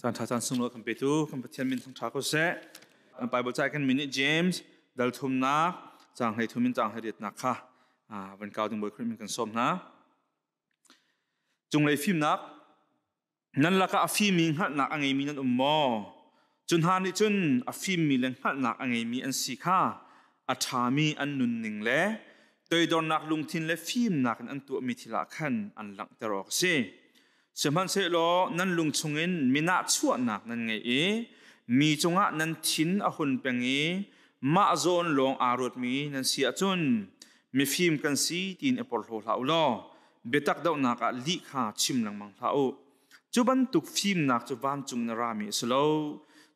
Caan ṭha caan sunglawi kan petu kan Pathian min thangṭha ko seh. Bible ca kan min nih James dal thumnak caang 13 in caang 18nak kha van kau ding Bawi Khrih min kan sawm hna. Cunglei fimnak nan lakah a fimi hngalhnak a ngeimi nan um maw? Cu hna nih cun a fimmi le hngalhnak a ngeimi an si kha a ṭhami an nunning le toidornak lungthin le fimnak in an tuahmi thil ah khan an langhter awk a si. Sihmanhsehlaw nan lung chungin minah chuahnak nan ngei i mi cungah nan thin a hun peng i mah zawn lawng aa ruatmi nan si ahcun mifim kan si tiin i porhlaw hlah u law biatak dohnak ah lih kha chim lengmang hlah u. Cu bantuk fimnak cu vancung in a rami a si lo.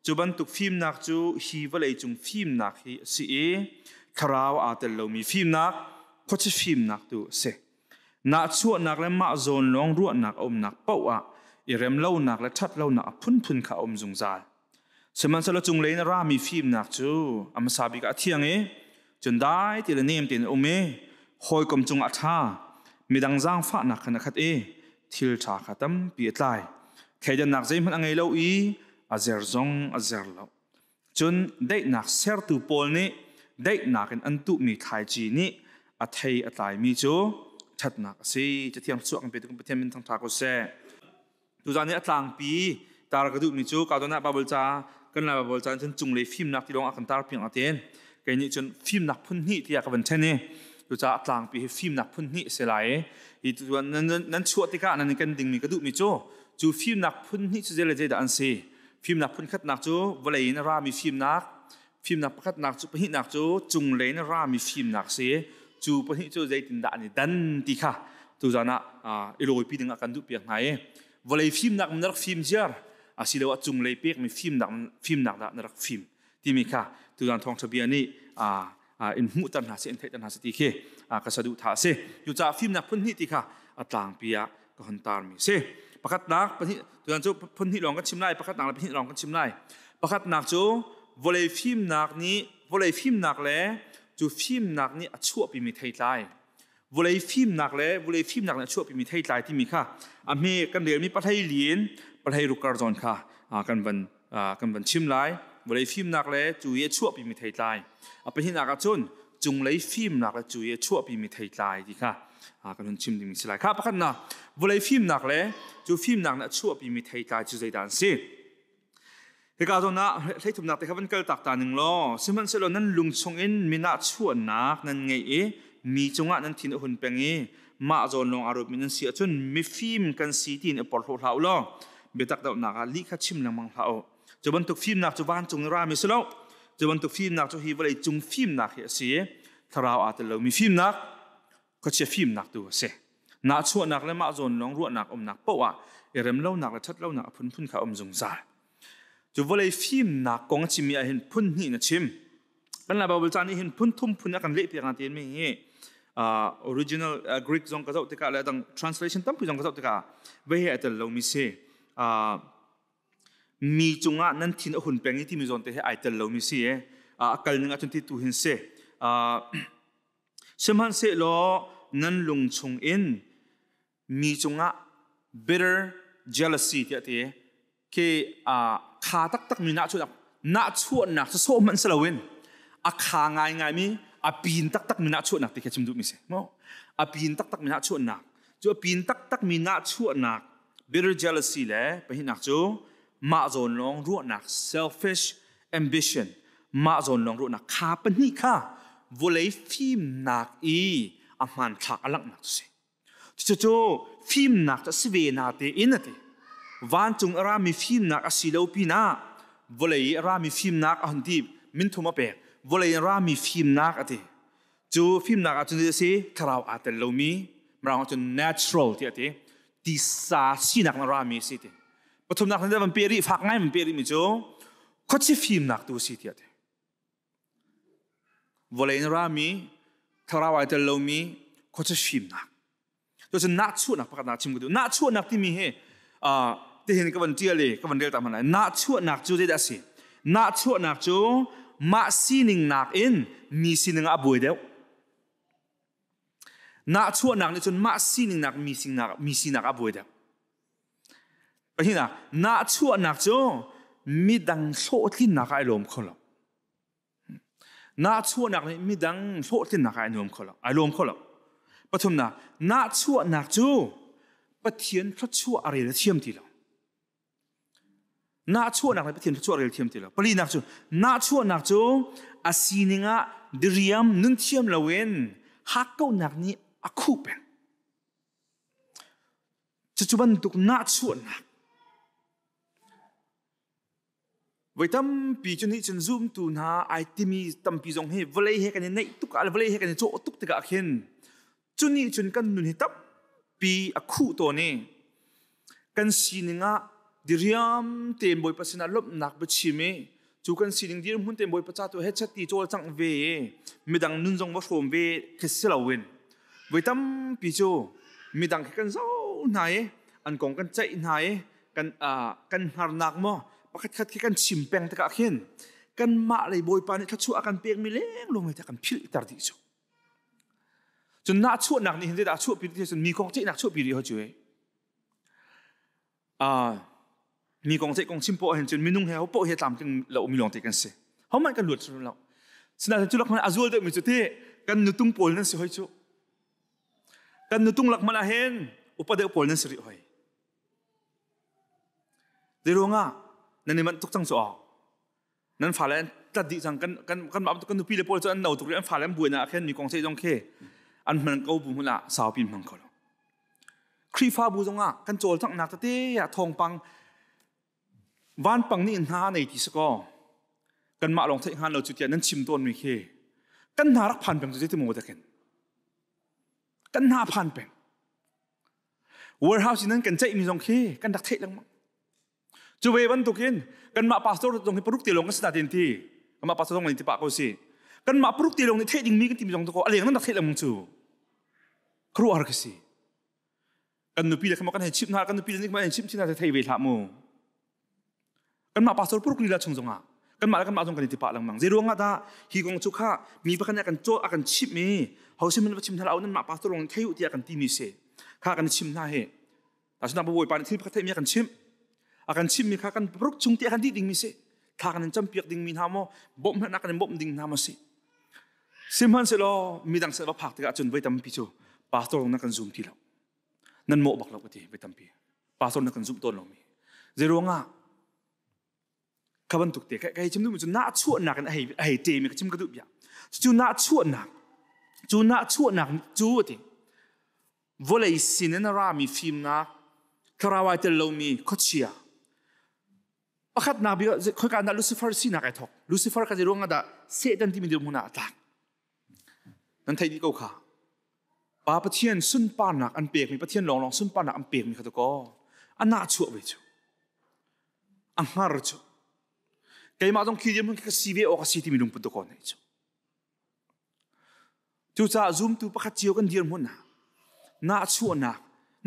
Cu bantuk fimnak cu hi vawleicung fimnak hi a si i thlarau aa tel lomi fimnak, khuachi fimnak tu a si. Nahchuahnak le mah zawn lawng ruahnak a umnak paoh ah i remlonak le ṭhatlonak a phunphun kha a um zungzal. Sihmanhsehlaw cunglei in a rami fimnak cu a hmasa bik ah a thiang i cun dai ti le nem tein a um i hawikom cungah a ṭha, midang zaangfahnak khan a khat i thil ṭha kha tampi a tlai. Thleidannak zeihmanh a ngei lo i a zer zong a zer lo. Cun daihnak sertu pawl nih daihnak in an tuhmi thlaici nih a thei a tlaimi cu ṭhatnak a si. Cathiang chuak kan pe tu Pathian min thangṭha ko seh. Tuzaan i a tlangpi tar ka duhmi cu Kadonah Bible ca kan Lai Bible ca cun cunglei fimnak ti lawng ah kan tar piang aten. Kei nih cun fimnak phun hnih tiah ka van ṭhen i cucaah a tlangpi hi fimnak phun hnih a si lai i hi nan chuah tikah nan kan dingmi ka duhmi cu cu fimnak phun hnih cu zei le zeidah an si. Fimnak phunkhatnak cu vawlei in a rami fimnak, fimnak pakhatnak cu pahnihnak cu cunglei in a rami fimnak si. Cu pahnih cu zeitindah an i dan ti kha tuzan ah i lawipi ding ah kan duhpiak hna i vawlei fimnak na rak fim ziar asiloah cunglei pekmi fimnak fimnak dah na rak fim timi kha tuzan thawngṭha bia nih in hmuhter hna seh in theihter hna seh ti khi ka saduhthah a si. Cucaah fimnak phun hnih ti kha a tlangpi ah ka hun tarmi a si. Pakhatnak pahnih tuan cu phun hnih lawng kan chim lai pakhatnak le pahnih lawng kan chim lai. Pakhatnak cu vawlei fimnak nih vawlei fimnak le cu fimnak nih a chuahpimi theitlai vawlei fimnak le vawlei fimnak nih a chuahpimi theitlai timi kha a hme kan relmi pahlei li in pahlei ruk kar zawn kha kan van kan van chim lai. Vawlei fimnak le cu i a chuahpimi theitlai a pahnihnak ah cun cunglei fimnak le cu i a chuahpimi theitlai ti kha kan hun chim dingmi si lai. Kha pakhatnak vawlei fimnak le cu fimnak nih a chuahpimi theitlai cu zeidah an si? Hika zawn ah hleithumnak te kha van kal tak ta ning law sihmanhsehlaw nan lung chungin minah chuahnak nan ngeih i mi cungah nan thin a hun peng i mah zawn lawng aa ruatmi nan si ahcun mifim kan si tiin i porhlaw hlah u law biatak dohnak ah lih kha chim lengmang hlah u. Cu bantuk fimnak cu vancung in rami si lo. Cu bantuk fimnak cu hi vawlei cung fimnak hi a si i thlarau aa tel lomi fimnak, khuachia fimnak tu a si. Nahchuahnak le mah zawn lawng ruahnak umnak paoh ah i remlonak le ṭhatlonak a phunphun kha um zungzal. Cu vawlei fimnak kong a chimmi ah hin phun hnih in a chim. Kan Lai Bible ca nih hin phun thum phun a kan lehpiak na ti mi hi original Greek zong ka zoh tikah le dang translation tampi zong ka zoh tikah ve he a tel lomi si. Mi cungah nan thin a hun peng i timi zawn te he ai tel lomi si i a kal ning ahcun ti tu hin si. Sihmanhsehlaw nan lung chungin mi cungah bitter jealousy tiah ti khi kha taktak mi nahchuahnak nahchuahnak cu sawh hmanh si loin a kha ngaingai mi a pin taktak mi nahchuahnak ti khi chim duhmi si maw a pin taktak mi nahchuahnak cu a pin taktak mi nahchuahnak bitter jealousy le pahnihnak cu mah zawn lawng ruahnak selfish ambition mah zawn lawng ruahnak kha pahnih kha vawlei fimnak i a hmanthlak a langhnak cu si cucu fimnak cu a si ve na te in a ti vancung a rami fimnak a si lo pinah vawlei i a rami fimnak a hun ti minthum a pek vawlei a rami fimnak a ti cu fimnak ah cun a si thlarau aa tel lomi mirang ah cun natural tiah a ti tisa sinak na rami a si ti pathumnak na van pe rih fak ngai van pe rih mi cu khuachi fimnak tu a si tiah ti vawlei na rami thlarau ai tel lomi khuachi fimnak cucun nahchuahnak pakhat na chim ka duh nahchuahnak timi hi tihin ka van tial i ka van rel ta hmanh lai nahchuahnak cu zeidah a si nahchuahnak cu mah sining nakin mi sining ah a buai deuh nahchuahnak nih cun mah sining nak mi sinak mi sinak ah a buai deuh. Pahnihnak, nahchuahnak cu midang hlawhtlinnak ah ai lawm kho lo. Nahchuahnak nih midang hlawhtlinnak ah ai nuam kho lo, ai lawm kho lo. Pathumnak, nahchuahnak cu Pathian thluachuah a rel a thiam ti lo. Nahchuahnak nih Pathian thluachuah a rel thiam ti lo. Palinak cu nahchuahnak cu a sining ah diriam nun thiam loin hakkauhnak nih a khuh peng. Cucu bantuk nahchuahnak voi tampi cu nih cun zumtu hna ai timi tampi zong hi vawlei he kan i neih tuk ah le vawlei he kan i cawh tuk tikah khin cu nih cun kan nun hi tampi a khuh tawn i kan sining ah diriam tein Bawipa sinah lawmhnak biachim i cu kan sining dirhmun tein Bawipa ca tu hechet ti cawlcangh ve i midang nun zong va hrawm ve khi si loin voi tampi cu midang khi kan zoh hna i an kong kan ceih hna i kan kan hngarnak maw pakhat khat khi kan chim peng tikah khin kanmah lei Bawipa nih thluachuah a kan pekmi lengluang te kan philhter dih cu. Cun nahchuahnak nih hin zeidah a chuahpi ti cun mi kong ceihnak chuahpi rih hoi cu mi kong ceih kong chim poh hin cun minung he ho poh he tlamtling lo mi lawng te kan si. Hohmanh kan luat lo. Sinain cu lak hmanh a zual deuhmi cu ti kan nutung pawl nan si hoi cu. Kan nutung lak hmanh ah hin upa deuh pawl nan si rih hoi. Zeiruangah nan i manh tuk cang cu awk. Nan fale an tlat dih cang kan kan kan mah kan nupi le pawl cu an no tuk rih an fale an buai na khin mi kong ceih zong khi an hman ko bu hmun ah saupi hmang kho lo. Khrihfabu zongah kan cawlcanghnak tete ah thawngpang vanpang nih hna nei ti si kaw kanmah lawng theih hngan lo cu tiah nan chim tawnmi khi kan hna rak phan peng cu zeiti maw takin kan hna phan peng warehouse in nan kan ceihmi zong khi kan rak theih lengmang cu ve bantukin kanmah pastor zong hi paruk te lawng kan si na tin ti kanmah pastor zong nih ti pah ko si kanmah paruk te lawng nih theih dingmi kan timi zong ko a leng nan rak theih lengmang cu khuaruahhar ka si kan nupi le kan hei chimh hna kan nupi le nih kan hei chimh hna thei ve hlah mu kanmah pastor paruk lila chung zongah kanmah le kanmah zong kan i ti pah lengmang zei ruangah dah hi kong cu kha mi pakhat nih a kan caw a kan chimh i ho sin va chim hna lo nan mah pastor lawng thei u tiah kan timi si kha kan chim hna hi asinain Bawipa nih thil pakhat theihmi a kan chimh a kan chimhmi kha kan paruk chung te a kan dih dingmi si thla kan in campiak dingmi hna maw bawmhnak kan in bawmh ding hna maw si sihmanhsehlaw midang sin va phak tikah cun voi tampi cu pastor na kan zum ti lo nan mawh bak lo ka ti voi tampi pastor na kan zumh tawn lomi zeiruangah kha bantuk te ka hei chim duhmi cu nahchuahnak in a hei ṭemi ka chim ka duh bia cu nahchuahnak cu nahchuahnak cu a ti vawlei sin in a rami fimnak thlarau ai tel lomi khuachia pakhatnak bik khoika dah Lucifer sinak ai thok Lucifer kha zei ruangah dah Satan timi dirhmun ah a tlak nan theih dih ko kha Pa Pathian sunparnak an pekmi Pathian lawnglawng sunparnak an pekmi kha kaw a nahchuah ve cu a hngar cu keimah zong khi dirhmun ka si ve awk a si timi lungput dakaw nei cu cucaah zumtu pakhat cio kan dirhmun ah nahchuahnak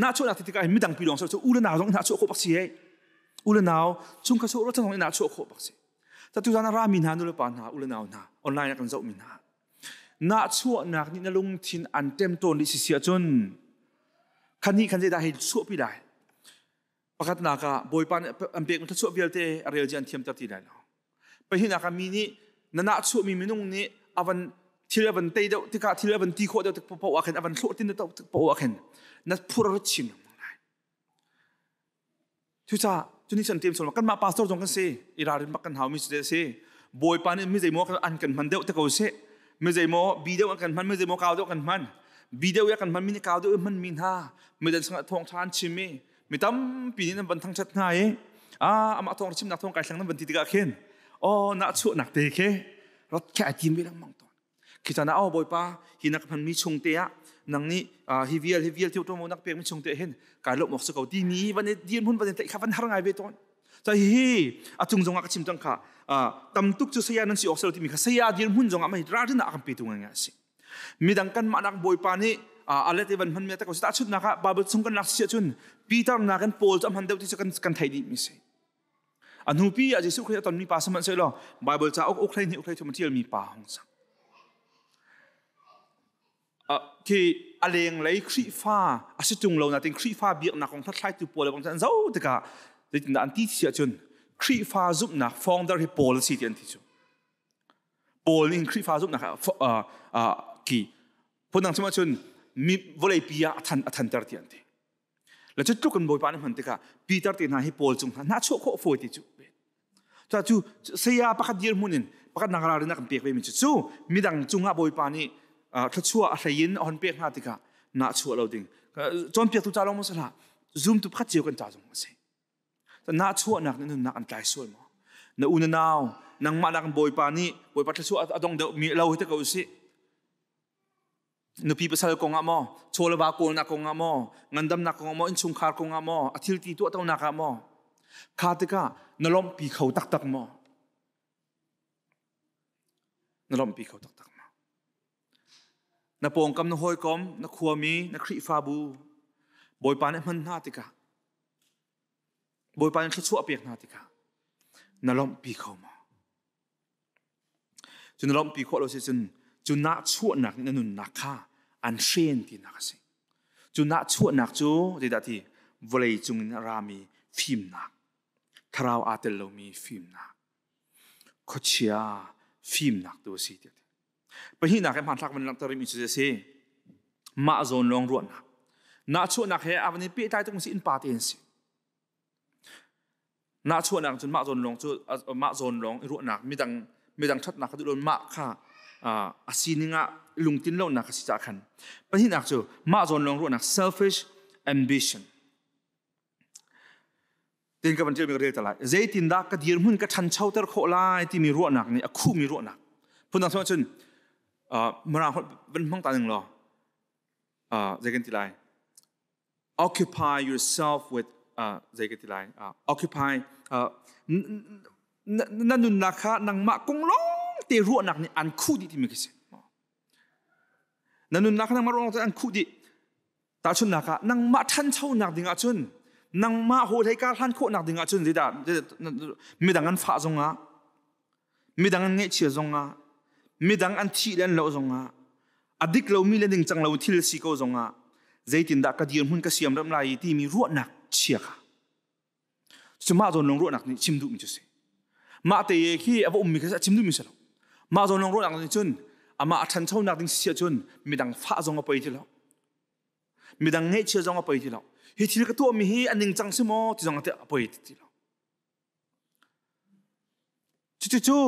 nahchuahnak ti tikah midang pi lawng cu u le nau zong nahchuah khawh bak si hei u le nau chungkhat so ro zong nahchuah khawh bak si ta tu zan a rami hna nu le pa hna u le nau hna online ah kan zohmi hna Nahchuahnak nih na lungthin an ṭemṭawn dih sisi ahcun khan nih khan zeidah hei chuahpi lai? Pakhatnak ah Bawipa nih an pekmi thluachuah vialte a rel an thiamter ti lai lo. Pahnihnak ah mi nih na nahchuahmi minung nih a van thil a van tei deuh tikah thil a van ti khawh deuh tik paoh ah khin a van hlawhtlin deuh tik paoh ah khin na phur chin lengmang lai. Cucaah cunih cun tim sawm kanmah pastor zong kan si i ralrin bak kan haumi cu si. Bawipa nih mi zeimaw an kan hman deuh te ko seh. Mi zeimaw bi deuh an kan hman, mi zeimaw kau deuh kan hman. Bi deuh ya kan hman mi nih kau deuh hman mi hna. Mi dan sangah thawng ṭha an chim i mi tampi nih nan van thangṭhat hna i ah amah thawng chimnak thawng kai thlang nan van ti tikah khin oh na chuahnak te khi rat khe ai tim ve lengmang tawn. Khi caan ah, oh Bawipa, hi na ka hmanmi chung te ah nang nih hi vial hi vial thil nak pekmi chung te hin kai lawm awk si ko timi van i dirhmun van i tlaih kha van har ngai ve tawn. Ca hihi a cung zongah ka chim cang kha tam tuk cu saya nan si awk si lo timi kha saya dirhmun zongah mei ralrin ah a kan petu ngai ngai a si. Midang kan mah nak Bawipa nih alet i van hmanmi ta ko si tahchunhnak ah Bible chung kan lak si ahcun Peter nakin Paul cu a hman deuh ti cu kan theih dih mi si. A hnupi ah Jesuh Khrih a tonmi pa sihmanhsehlaw Baibal cauk uk 12 uk 13 a ṭialmi pa hung sang. Khi a lenglei Khrihfa a si ṭung lo nain Khrihfa biaknak kong hlathlaitu pawl kong an zoh tikah. Zeitindah an ti si ahcun Khrihfa zumhnak founder hi Paul a si ti an ti cu. Paul nih Khrihfa zumhnak ah ki phundang chim ahcun mi vawleipi ah a than a thanter ti an ti. Le cu tluk in Bawipa nih hman tikah Peter te hna hi Paul cung hna hna chuah khawh fawi ti cu. Cu cu saya pakhat dirhmun in pakhat nak ralrin a kan pek ve mi cu cu midang cungah Bawipa nih thluachuah a hlei in a hon pek hna tikah nah chuah lo ding. Cawnpiaktu ca lawng maw si hlah, zumtu pakhat cio kan ca zong a si. Nah chuahnak nih nunnak an tlai sual maw? Na u na nau, nangmah nak Bawipa nih Bawipa thluachuah a dong deuh mi lo hi te ko usih. Nupi pasal kong ah maw, chaw le va kawlnak kong ah maw, ngandamnak kong ah maw, innchungkhar kong ah maw, a thilti tuahtonak ah maw, kha tikah na lawmhpi kho taktak maw? Na lawmhpi kho taktak maw? Na pawngkam na hawikom, na khuami, na Khrihfabu, Bawipa nih hman hna tikah, Bawipa nih thluachuah pek hna tikah, na lawmhpi kho maw? Cu na lawmhpi khawh lo si cun cu nahchuahnak nih na nunnak kha an hren tinak a si. Cu nahchuahnak cu zeidah ti vawlei cung in a rami fimnak, thlarau aa tel lomi fimnak, khuachia fimnak tu a si tiah. Pahnihnak he hmanthlak van langhter rihmi cu a si. Mah zawn lawng ruahnak. Nahchuahnak he aa van i pehtlai tuk si innpa te an si. Nahchuahnak cun mah zawn lawng cu mah zawn lawng i ruahnak midang midang ṭhatnak kha duh lo mah kha a sining ah lungtin lonak a si caah khan pahnihnak cu mah zawn lawng ruahnak selfish ambition tin ka van ṭialmi ka rel ta lai zeitindah ka dirhmun ka ṭhanchoter khawh lai timi ruahnak nih a khuhmi ruahnak phundang cun mirang holh van hmang ta ning law zei kan ti lai Occupy yourself with zei ka ti lai occupy na nunnak kha nangmah kong lawng te ruahnak nih an khuh dih timi khi si. Na nunnak kha nangmah ruang te an khuh dih. Tahchunhnak ah nangmah ṭhanchonak ding ahcun nangmah hawi hlei kar hlan khawhnak ding ahcun zeidah midang an fah zongah midang an ngaihchia zongah midang an thih le an loh zongah a dik lomi le ningcang lo thil si ko zongah zeitindah ka dirhmun ka siam ram lai timi ruahnak chia kha cu mah zawn lawng ruahnak nih chim duhmi cu si mah te khi a va ummi kha a chim duhmi si lo mah zawn lawng ruahnak nih cun amah a ṭhanchonak ding si ahcun midang fah zong a poi ti lo midang ngaihchia zong a poi ti lo hi thil ka tuahmi hi a ningcang si maw ti zong a poi ti lo Cucu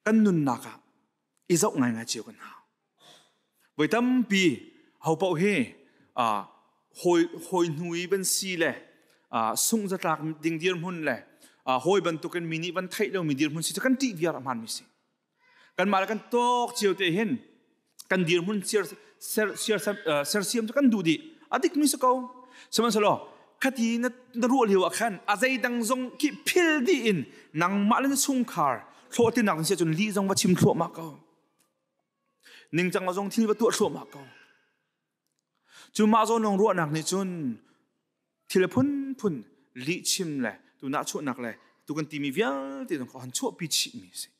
kan nunnak ah i zoh ngaingai cio kan hau. Voi tampi ho paoh hi hawi hawi hnu i van si le sungh zatlak ding dirhmun le hawi bantukin mi nih van theih lomi dirhmun si cu kan ṭih viar a hmaanmi si. Kanmah le kan tawk cio te hin kan dirhmun sersiam cu kan duh dih. A dikmi si ko. Sihmanhsehlaw khati na ruah lio ah khan a zeidang zong khi phil dih in nangmah le na chungkhar hlawhtlinnak ding si ahcun lih zong va chim thluahmah ko. Ningcang lo zong thil va tuah thluahmah ko. Cu mah zawn lawng ruahnak nih cun thil a phunphun lihchim le tu nahchuahnak le tu kan timi vialte zong kha han chuahpi chihmi a si.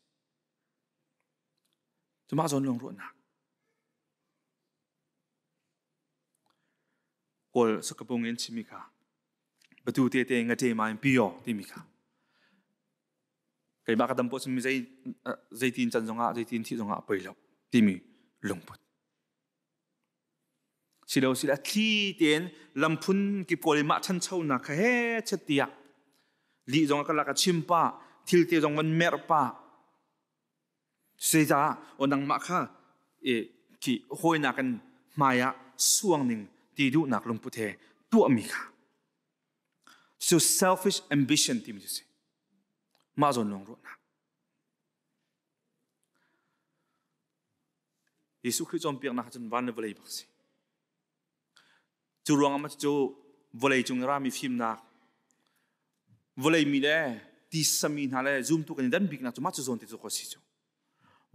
Cu mah zawn lawng ruahnak. Kawl sakapung in chimi kha batu te te ngate ma in piyo timi kha keimah ka dam poh cun mi zei zeitin can zongah zeitin thih zongah a poi lo timi lungput Silo sila thli tein lam phun kip kawl in mah ṭhanchonak kha he chet tiah lih zong ka lak a chim pah thil te zong van merh pah zeicah o nangmah kha e khi hawinak in hmai ah suang ning ti duhnak lungput he tuahmi kha so selfish ambition timi cu si mah zawn lawng ruahnak Jesuh Khrih cawnpiaknak cun van le vawlei bak si. Cu ruangah mah cu vawlei cung i rami fimnak, vawlei mi le tisami hna le zumtu kan i dan biknak cu mah cu zawn te cu ko si cu.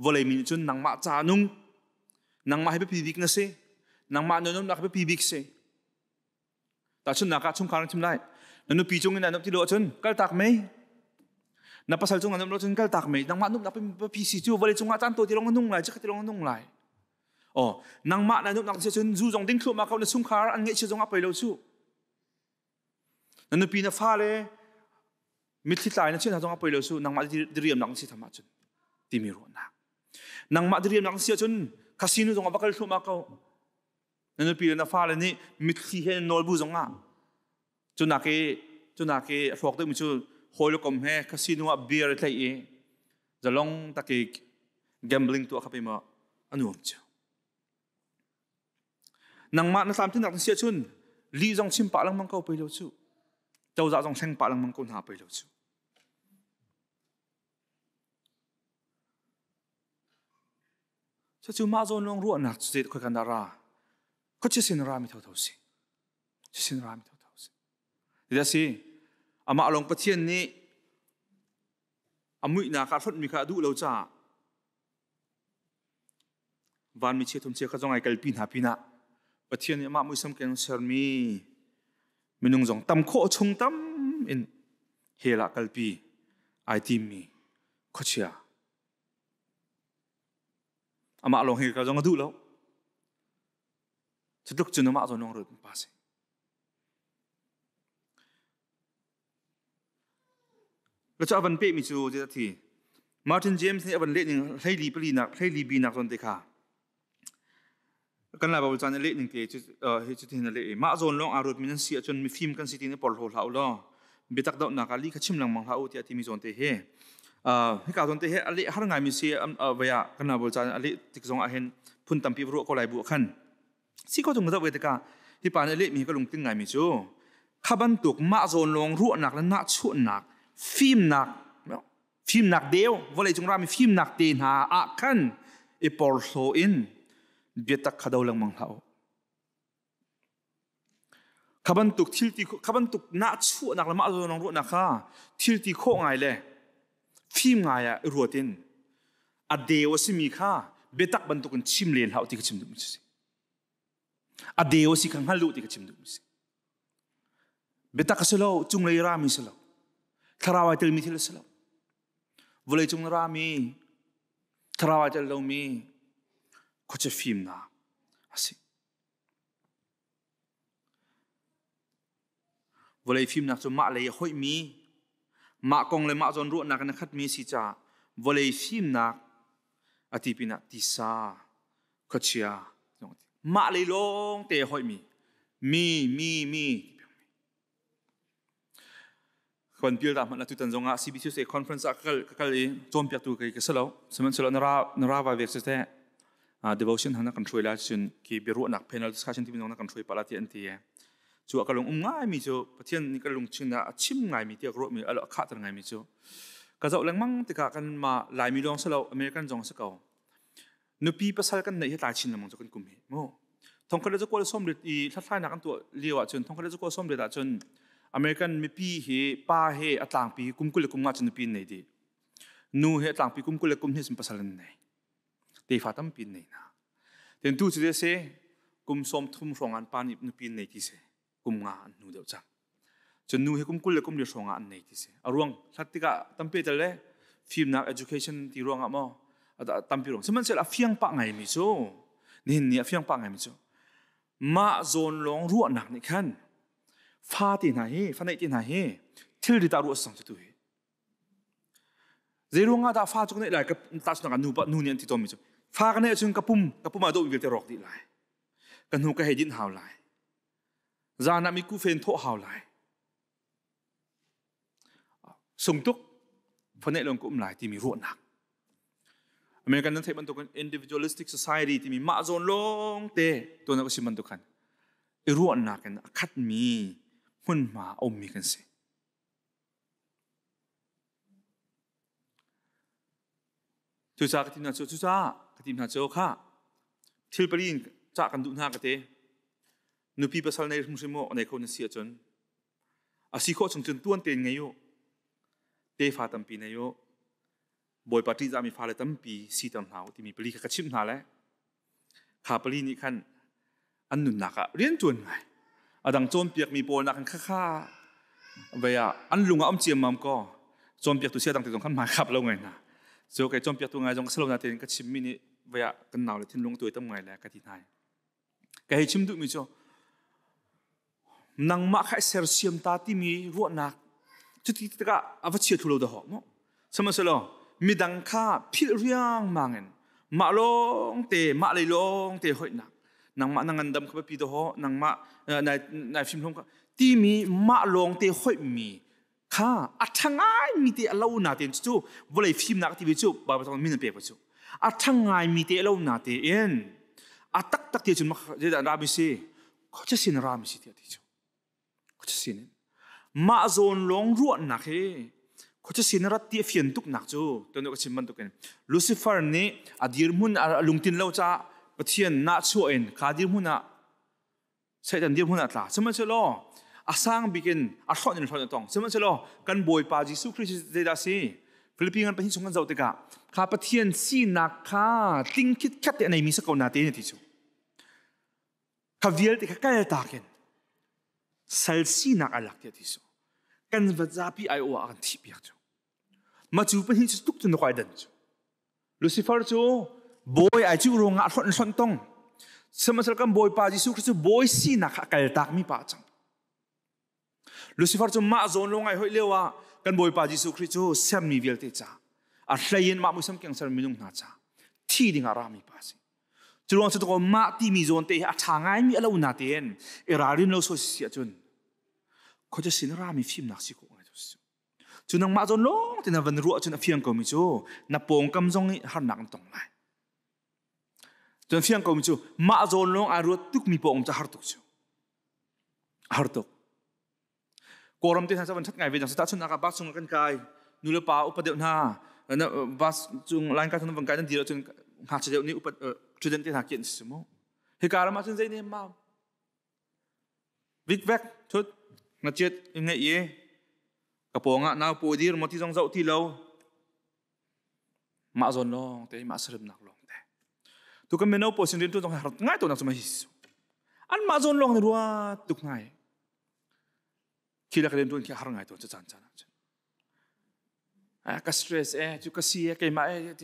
Vawlei mi nih cun nangmah ca nung, nangmah hi biapi bik na si, nangmah na nunnak hi biapi bik si. Tahchunhnak ah chungkhar na chim lai. Na nupi cung in na nup ti lo ahcun kaltak mei. Na pasal cung na nup lo cun kaltak mei. Nangmah nupnak pi si cu vawlei cungah caan to ti lawng na nung lai, chikkhat ti lawng na nung lai. Oh, nangmah na nupnak si cun zu zong ding thluahmah ko na chungkhar an ngaihchia zong a poi lo cu. Na nupi na fale mitthli tlai na chin zong a poi lo su nangmah diriamnak na si tham ahcun timi ruahnak. Nangmah diriamnak na si ahcun casino zong ah va kal thluahmah ko. Na nupi le na fale nih mitthli he nawl bu zong ah cunak i cunak i a hrawk deuhmi cu hawi le kom he casino ah beer i tlaih i zalong tak i gambling tuah kha pei maw a nuam cio. Nangmah na tlamtlinnak na si ahcun lih zong chim pah lengmang ko pei lo cu. Cozah zong hleng pah lengmang ko hna pei lo cu. Cucu mah zawn lawng ruahnak cu zei khoi kan dah ra? Khuachia sin ra mi thotho si. Sin ra mi thotho si. Ti si. Amah lawng Pathian nih a muihnak ah hlonh mi kha a duh lo caah Vanmi chiathum chia kha zong ai kalpi hna pinah Pathian nih amah muisam keng sermi minung zong tam khawh chung tam in hell ah kalpi ai timmi khuachia. Amah lawng hi ka zong a duh lo. Cutluk cun amah zawn lawng ruat pa si. Cu a van pehmi cu zeidah a thi? Martin James nih a van leh ning hleili palinak hleili binak zawn te kha kan Lai Baibal caan i leh ning te cu hi cutin a leh i mah zawn lawng aa ruatmi nan si ahcun mifim kan si ti in porhlaw hlah u law biatak dohnak ah li kha chim lengmang hlah u tiah timi zawn te hi hika zawn te hi a leh har ngaimi si vei ah kan Lai Baibal caan a leh tik zong ah hin phun tampi ruah ko lai bu ah khan Si ko tung ka zoh ve tikah hi pa nih a lehmi hi ka lungtling ngaimi cu kha bantuk mah zawn lawng ruahnak le nahchuahnak fimnak fimnak deu vawleicung rami fimnak te hna ah khan i porhlaw in biatak kha do lengmang hlah u. Kha bantuk thil ti kha bantuk nahchuahnak le mah zawn lawng ruahnak kha thil ti khawh ngai le fim ngai ah i ruat in a deu a simi kha biatak bantukin chim len hlah ti ka chim duhmi si. A deu a si kha hngal duh ti ka chim duhmi si. Biatak a si lo, cunglei rami si lo. Thlarau ai telmi thil a si lo. Vawlei cung rami, thlarau ai tel lomi khuachia fimnak a si. Vawlei fimnak cu mah lei a hoihmi, mah kong le mah zawn ruahnak in a khatmi a si caah vawlei fimnak a ti pinah tisa, khuachia, mah lei lawng te a hoihmi, mi, mi, mi. Kan pil ta hmanh atutan zongah CBCUSA conference ah ka kal i cawnpiaktu kei ka si lo. Sihmanhsehlaw na ra na ra vai ve siseh devotion hna na kan hruai lai cun ki biaruahnak panel discussion timi zong na kan hruai pah la ti an ti. Cu ah ka lung um ngaimi cu Pathian nih ka lungthin ah a chim ngaimi tiah ka ruahmi a khahter ngaimi cu ka zoh lengmang tikah kan mah Laimi lawng si lo American zong si ko. Nupi pasal kan neih hi tlai chin lengmang cu kan kum hi mu. Thongkhat le zakua le sawmriat i hlathlainak an tuah lio ahcun thongkhat le zakua sawmriat ahcun American mipi hi pa he a tlangpi kum 20 le kum nga cun nupi an nei dih. Nu he a tlangpi kum 20 le kum hnih cun pasal an nei. Tefa tampi an nei hna. Ten tu cu se kum 30 hrawng an pa nih nupi an nei ti si. Kum nga an hnu deuh cang. Cun nu hi kum 20 le kum li hrawng ah an nei ti si. A ruang hlat tikah tampi tel le fimnak education ti ruangah maw tampi ruang. Sihmanhsehlaw a fiang pah ngaimi cu nihin ni a fiang pah ngaimi cu mah zawn lawng ruahnak nih khan fa te hna hi fa neih te hna hi thilri ta ruah sang cu tu hi zei ruangah dah fa cu ka neih lai ka tahchunak ah nu pa nu nih an ti tawnmi cu fa ka neih ahcun ka pum ka pum ah dawh vialte rawk dih lai ka hnu ka hei dinh hau lai Zan ah miku fen thawh hau lai. Sungtuk phoneih lawng ka um lai timi ruahnak. American nan theih bantukin individualistic society timi mah zawn lawng te tuan ka sim bantuk khan i ruahnak in a khatmi hmunhma a ummi kan si. Cucaah ka ti hna cu cucaah ka ti hna cu kha thil pali in cah kan duh hna ka ti. Nupi pasal nei hrimhrim maw nei kho na si ahcun a si khawh chung cun tuan tein ngei u. Tefa tampi nei u. Bawipa ṭihzahmi fale tampi siter hna u timi pali kha ka chimh hna le kha pali nih khan an nunnak ah rianṭuan ngai a dang cawnpiakmi pawl nak kha kha vei ah an lung ah um ciammam ko cawnpiaktu sia dang te zong khan hmai khap lo ngai hna so kei cawnpiaktu ngai zong ka salo na tein ka chimmi nih vei ah kan nau le thinlung tuai tam ngai le ka ti hna ka hei chim duhmi cu Nangmah kha sersiam ta timi ruahnak cuti tikah a va chia thlu lo dah mu. Sihmanhsehlaw midang kha philh riangmang in mah lawng te mah lei lawng te hoihnak nangmah na ngandam kha biapi dawh nangmah nai fimhlawm kha timi mah lawng te hoihmi kha a ṭha ngaimi te a lo na tein cu vawlei fimnak ti cu Baibal thawng min an pek cu a ṭha ngaimi te a lo na tein a taktak te cun zeidah rami si khuacha sin rami si tiah ti cu khuacha sin mah zawn lawng ruahnak hi khuacha sin rat ti a fian tuknak cu tuan ka chim bantukin Lucifer nih a dirhmun a lungtin lo caah Pathian nahchuah in kha dirhmun ah Satan dirhmun ah tla. Sihmanhsehlaw a sang bik in a hrawnh in hrawnh a tong. Sihmanhsehlaw kan Bawipa Jesuh Khrist zeidah si? Philippi ngan pahnih chung kan zoh tikah kha Pathian sinak kha tling khitkhat te a neimi si ko na te ti cu. Kha vialte kha kal tak in sal sinak a lak tiah ti su. Kan va zapi ai aw ah kan thih piak cu. Ma cu pahnih cu tuk cu na koi dan cu. Lucifer cu bawi ai cuh ruangah hlonh hlonh tong. Sihmanhsehlaw kan Bawipa Jesuh Khrist cu bawi sinak kha a kaltakmi pa a cang. Lucifer cu mah zawn lawng ai hoih lio ah kan Bawipa Jesuh Khrist cu sermi vialte ca a hlei in mah muisam keng ser minung hna ca thi ding ah rami pa a si. Cu ruang cu mah timi zawn te hi a ṭha ngaimi a lo na tein i ralrin lo so si ahcun khuaca sin rami fimnak si khawh ngai cu. Cu nangmah zawn lawng te na van ruah cun a fiang komi cu na pawngkam zong nih harnak an tong lai. Cun fiang komi cu mah zawn lawng ai ruat tukmi pawng cu har tuk cu. Har tuk. Kawlram te hna cu van ṭhat ngai ve jang tahchunhnak ah bus chung kan kai nu le pa upa deuh hna bus cung line ka thun van kai nan dir ahcun ngakchia deuh nih upa student te hna kian si mu. Hika ram ahcun zei ne mau Vikvek thut ngachiat i ngeih i ka pawngah nau paw dir maw ti zong zoh ti lo mah zawn lawng te mah sarimnak lawng te tu kan mino pawl sin rian tuan zong har ngai to nak cu ma hi an mah zawn lawng ni rua tuk ngai khi la ka rian tuan khi har ngai to cu caan caan ah cun ka stress eh cu ka si eh keimah eh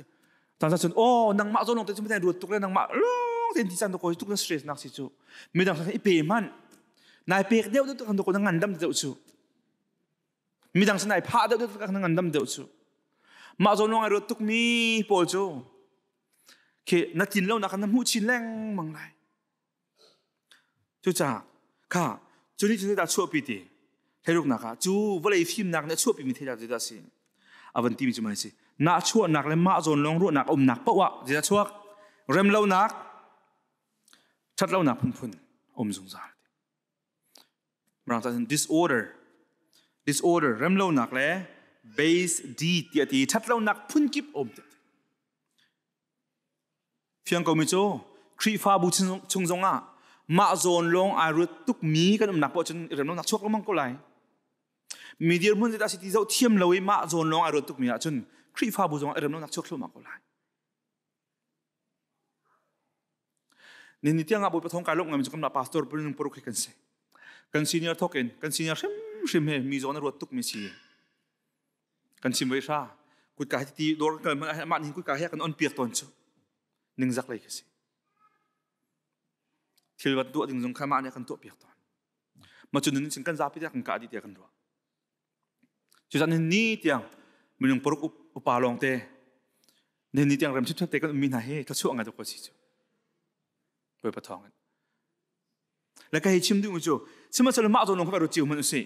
caan cun oh nangmah zawn lawng te cu miten ruat tuk le nangmah lawng te ti caan ko tuk na stress nak si cu midang i pe man nai pek deuh deuh kan ko na ngandam deuh cu midang sin ai phah deuh deuh kan ngandam deuh cu mah zawn lawng ai ruat tuk mi pawl cu khi na tin lo nak na hmuh chin lengmang lai Cucaah kha cu nih cun zeidah a chuahpi ti theiruknak ah cu vawlei fimnak nih a chuahpimi thei zeidah a si a van timi cu mah a si. Nahchuahnak le mah zawn lawng ruahnak a umnak paoh ah zeidah chuak remlonak ṭhatlonak phunphun a um zungzal. Mirang ca cun disorder disorder remlonak le base D tiah ti ṭhatlonak phunkip a um. Fiang komi cu Khrihfabu chung zongah mah zawn lawng ai ruat tukmi kan umnak poah cun remlonak chuak lengmang ko lai. Mi dirhmun zeidah si ti zoh thiam lo i mah zawn lawng ai ruat tukmi ahcun Khrihfabu zongah remlonak chuak thluahmah ko lai. Ni tiang ah Bawipa thawng kai lawmh ngaimi cu kanmah pastor pulnung paruk hi kan si. Kan senior thawk in kan senior hrimhrim he mi zawn a ruat tukmi si. Kan chim voi hra kutka hi ti dawr kan kal hmanh ah mah nih kutka hi kan on piak tawn cu ningzak lei khi si. Thil van tuah ding zong kha mah nih kan tuah piak tawn. Mah cu nun cun kan zapi tiah kan kah dih tiah kan ruah. Cucaah ni tiang minung paruk upa lawng te ni tiang rem ṭhit te kan ummi hna hi thluachuah ngai tuk si cu. Bawipa thawng in. Le ka hei chim duhmi cu sihmanhsehlaw mah zawn lawng kha ruat cio hmanh usih.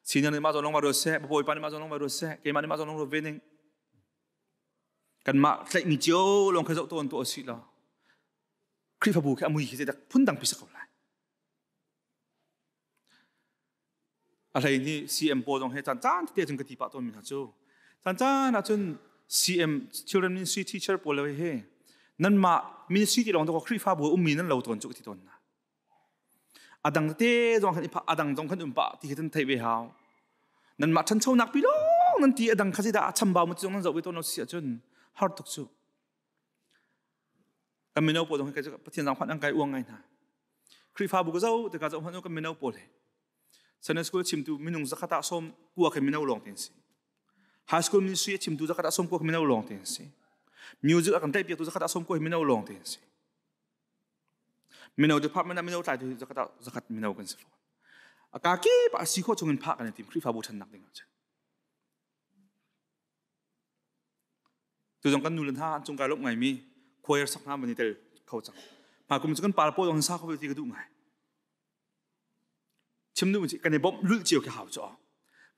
Senior nih mah zawn lawng va ruat seh, bawipa nih mah zawn lawng va ruat seh, keimah nih mah zawn lawng ruat ve ning. Kanmah tlaihmi cio lawng kha zoh tawn tuah usih law Khrihfabu khi a mui khi zeidak phundang pi si ko lai. A hlei nih CM pawl zong he caan caan tete cun ka ti pah tawnmi hna cu caan caan ahcun CM Children Ministry teacher pawl le he nanmah ministry ti lawng to Khrihfabu ummi nan lo tawn cu ka ti tawn hna. A dang tete zong khan a dang zong khan um pah ti khi tan theih ve hau. Nanmah ṭhanchonak pi lawng nan ti a dang kha zeidah a chambau mu ti zong nan zoh ve tawn lo si ahcun har tuk cu. Kan mino pawl zong hi Pathian zaangfah an kai uang ngai hna. Khrihfabu ka zoh tikah zoh hmanh u kan mino pawl he Sunday school chimtu minung zakhat ah 90 khi mino lawng te an si. High school ministry a chimtu zakhat ah 90 khi mino lawng te an si. Music a kan tlaihpiaktu zakhat ah 90 hi mino lawng te an si. Mino department ah mino tlaitu zakhat ah zakhat mino kan si fawn. A ka kip ah si khawh chungin phah kan i tim Khrihfabu ṭhannak ding ah cun. Tu zong kan nu le hna an cung kai lawmh ngaimi choir sak hna van i tel kho cang. Hma kum cu kan par pawl zong sa kho ti ka duh ngai. Chim duh kan i bawmh lulh cio khi hau cu.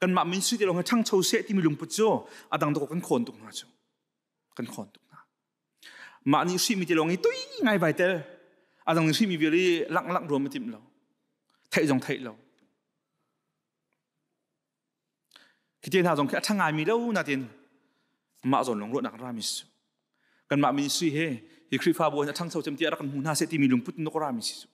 Kanmah min sui te lawng hi ṭhangcho seh timi lungput cu a dang dawk kan khawn tuk hna cu. Kan khawn tuk hna. Mah nih hrihmi te lawng i tui ngai vai tel. A dang nih hrihmi vial i langh langh ruam a timh lo. Theih zong theih lo. Khi te hna zong khi a ṭha ngaimi lo natin mah zawn lawng ruahnak rami si. Kanmah ministry he hi Khrihfabu in a ṭhangcho cem tiah rak kan hmu hna seh timi lungput in rami si cu.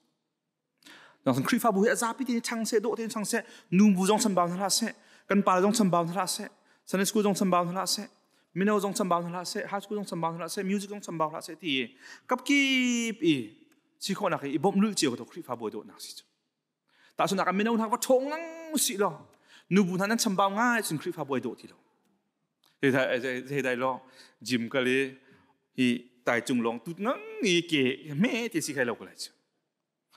Nang Khrihfabu hi a zapi tein ṭhang seh, dawh tein ṭhang seh, nu bu zong chambau hna hlah seh, kan pa zong chambau hna hlah seh, Sunday school zong chambau hna hlah seh, mino zong chambau hna hlah seh, high school zong chambau hna hlah seh, music zong chambau hlah seh ti kapkip i si khawhnak i bawmh lulh cio ko Khrihfabu dawhnak si cu. Tahchunhnak ah mino hna va ṭhawng ngang si law nubu hna nan chambau ngai cun Khrihfabu ai dawh ti lo. Hei dai law gym kal i hi tai cung lawng tut ngang i ke me te si khai lo ko lai cu.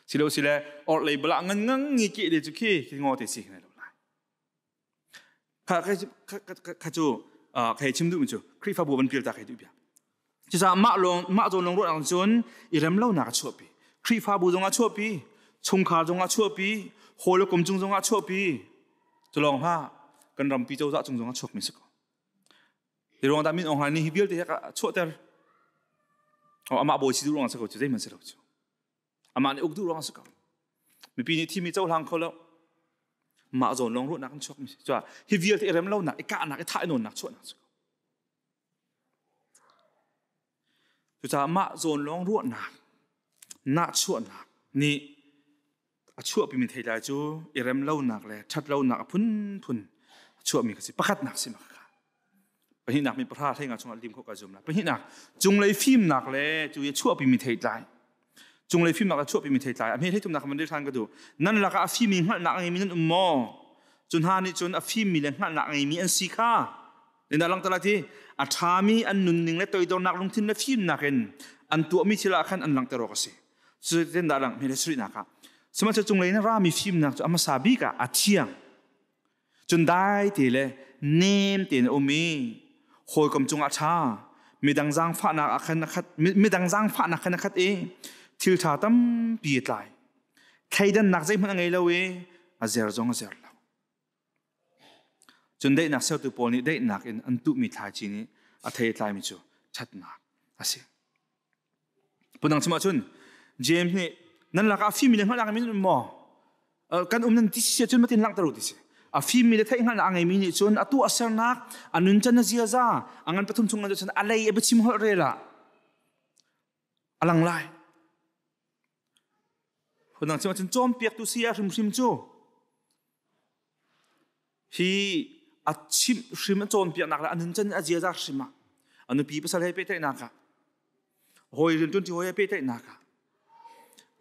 Silo sile or lei bala ngan ngang i ke le cu khi khi ngo te si khai lo lai. Kha kha cu khai chim duh mi cu Khrihfabu van pil ta khai duh bia. Cucaah mah lawng mah zawn lawng ruah cun i rem lonak a chuahpi. Khrihfabu zong a chuahpi, chungkhar zong a chuahpi, hawi le kum cung zong a chuahpi. Cu lawng hlah kan rampi cozah cung zong a chuakmi si ko. Hi ruang dah min Aung Hlaing nih hi vialte hi a chuahter. Oh, amah bawi si duh ruang si ko cu zeihmanh si lo cu. Amah nih uk duh ruang si ko. Mipi nih thimi cohlang kho lo. Mah zawn lawng ruahnak an chuakmi si. Cuah hi vialte i rem lonak, i kahnak, i thah i nawnnak chuahnak si ko. Cucaah mah zawn lawng ruahnak, nahchuahnak nih a chuahpimi theitlai cu i rem lonak le ṭhat lonak a phunphun a chuahmi kha si. Pakhatnak si mah kha. Pahnihnak mi pahra hleinga chungah lim khawh ka zum lai. Pahnihnak, cunglei fimnak le cu i chuahpimi theitlai. Cunglei fimnak le chuahpimi theitlai. A hme hleithumnak kan van rel ṭhan ka duh. Nan lakah a fimi hngalhnak a ngeimi nan um maw? Cu hna nih cun a fimmi le hngalhnak a ngeimi an si kha Ina langter lai ti a ṭhami an nunning le toidornak lungthin le fimnak in an tuahmi thil ah khan an langhter awk a si. Cutin dah lang hme le sarihnak ah. Sihmanhsehlaw cunglei in rami fimnak cu a hmasa bik ah a thiang. Cun dai te le nem tein a um i hawikom cungah a ṭha. Midang zaangfahnak ah khan a khat midang zaangfahnak khan a khat i thil ṭha tampi a tlai. Thleidannak zeihmanh a ngei lo i a zer zong a zer lo. Cun daihnak sertu pawl nih daihnak in an tuhmi thlaici nih a thei a tlaimi cu ṭhatnak a si. Phundang chim ahcun James nih nan lakah a fimmi le hngalhnak mi nan um maw? Kan um nan ti si ahcun matin langhter u ti si. A fimmi le theihhngalhnak a ngeimi nih cun a tuahsernak, a nuncan a ziaza, a ngan pathum chung cun a lei a biachim holh rel ah a lang lai. Phundang chim ahcun cawnpiaktu saya hrimhrim cu hi a chimh hrim a cawnpiaknak le a nuncan a ziaza hrim ah a nupi pasal he pehtlaihnak ah hawi rianṭuanṭi hawi he pehtlaihnak ah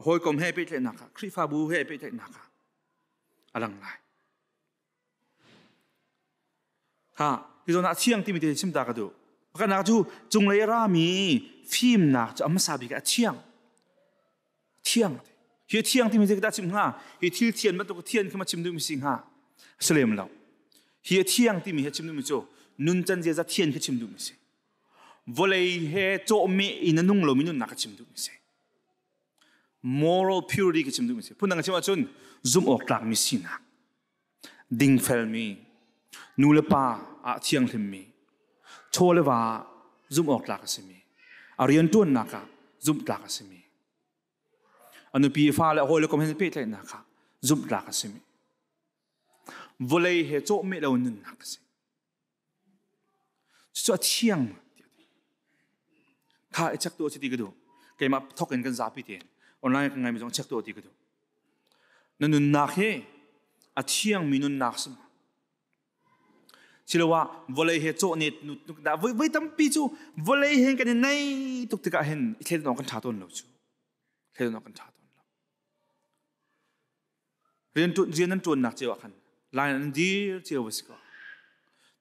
hawikom he pehtlaihnak ah Khrihfabu he pehtlaihnak ah a lang lai. Ha, hi zawn ah thiang timi te chim ta ka duh. Pakhatnak cu cunglei a rami fimnak cu a hmasa bik ah a thiang. Thiang. Hi thiang timi zei dah chim hnga? Hi thil thian bantuk thian khi ma chim duhmi si hnga? Si lem lo. Hi thiang timi hi chim duhmi cu nuncan ziaza thian khi chim duhmi si. Vawlei he cawhmeh in a nung lomi nunnak ka chim duhmi si. Moral purity ka chim duhmi si. Phundang chim ahcun zumh awk tlakmi sinak. Dingfelmi, nu le pa ah thianghlimmi, chaw le va ah zumh awk tlak a simi, a rianṭuannak ah zumh tlak a simi, a nupi fale a hawile kom he pehtlaihnak ah zumh tlak a simi, vawlei he cawhmeh lo nunnak a si. Cucu a thiang. Kha i check tu a si ti ka duh. Keimah thok in kan zapi tein online kan ngaimi zong check tu ti ka duh. Na nunnak hi a thiangmi nunnak si ma? Siloah vawlei he cawhnet nu dah voi voi tampi cu vawlei he kan i nei tuk tikah hin i thleidan awk kan ṭha tawn lo cu. Thleidan awk kan ṭha tawn lo. Rian rian nan ṭuannak cio ah khan lai nan dir cio va si ko.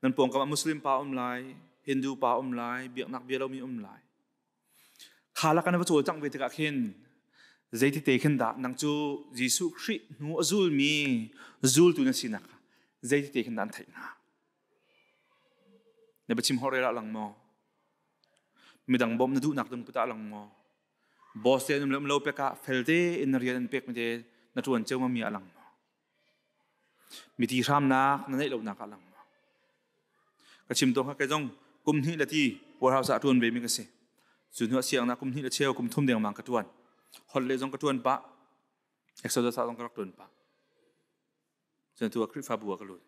Nan pawngkam ah Muslim pa um lai, Hindu pa um lai, biaknak bia lomi um lai. Kha lak kan va cawlcangh ve tikah khin Zeiti te khin dah nang cu Jesuh Khrih hnu a zulmi zultu na sinak kha zeiti te khin dah an theih hna? Na biachim hor rel ah lang maw? Midang bawmh na duhnak ding put ah lang maw? Boss te an um lo pek ah fel tein na rian an pek mi te na ṭuan cio mi ah lang maw? Miti hramnak na neih lonak ah lang maw? Ka chim tawn kha kei zong kum hnih le ti warehouse ah ṭuan ve mi ka si. Cu hnu ah siangnak kum hnih le cheu kum thum dengmang ka ṭuan. Holh le zong ka ṭuan pah. Exodus ah zong ka rak ṭuan pah. Cun tu ah Khrihfabu ah ka lut.